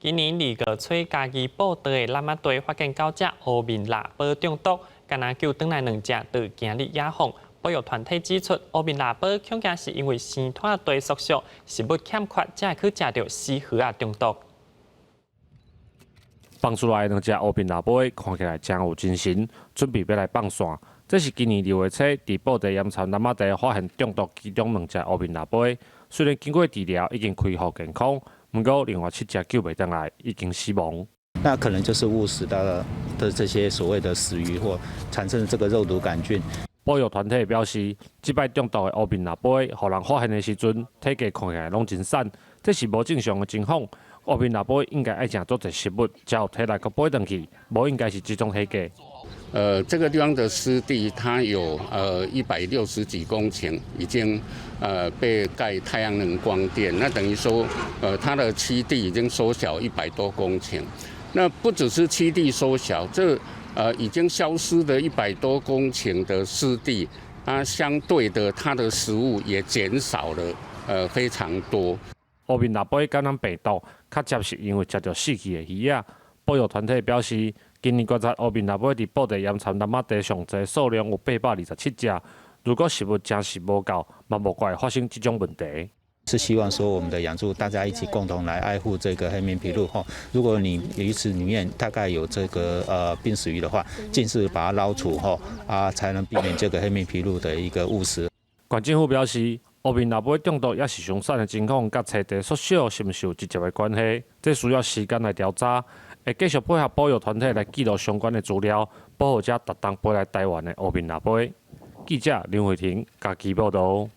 今年2月初，嘉義布袋的湳仔地發現九隻烏面獺寶中毒，干焦救轉來兩隻，就今日野放。保育團體指出，烏面獺寶恐驚是因為生態地縮小，食物欠缺，才會去食著死魚仔中毒。放出來兩隻烏面獺寶看起來誠有精神，準備欲來放線。這是今年2月初佇布袋鹽田湳仔地發現中毒其中兩隻烏面獺寶，雖然經過治療已經恢復健康，毋過另外七隻救袂轉來，已經死亡。那可能就是誤食到的這些所謂的死魚，或產生這個肉毒桿菌。保育團體表示，這擺中毒的烏面獺寶，予人發現的時陣，體格看起來攏真瘦，這是無正常的情況。烏面獺寶應該愛食足濟食物，才有體力閣飛轉去，無應該是這種體格。這個地方的濕地，它有160幾公頃，已經被蓋太陽能光電，那等於說，它的棲地已經縮小100多公頃。那不只是棲地縮小，這已經消失的100多公頃的濕地，它相對的它的食物也減少了非常多。烏面獺寶感染病毒，較濟是因為食著死去的魚仔。保育團體表示，今年觀察烏面獺寶佇布袋鹽田湳仔地上濟數量有827隻。如果食物真是無夠，嘛無怪會發生這種問題。是希望說我們的養豬大家一起共同來愛護這個黑面琵鷺吼。如果你魚池裡面大概有這個病死魚的話，盡速把它撈除吼，啊，才能避免這個黑面琵鷺的一個誤食。縣政府表示，烏面獺寶中毒抑是傷瘦的情況，佮棲地縮小是毋是有直接的關係？這需要時間來調查，會繼續配合保育團體來記錄相關的資料，保護這特東飛來台灣的烏面獺寶。記者林慧婷嘉義報導。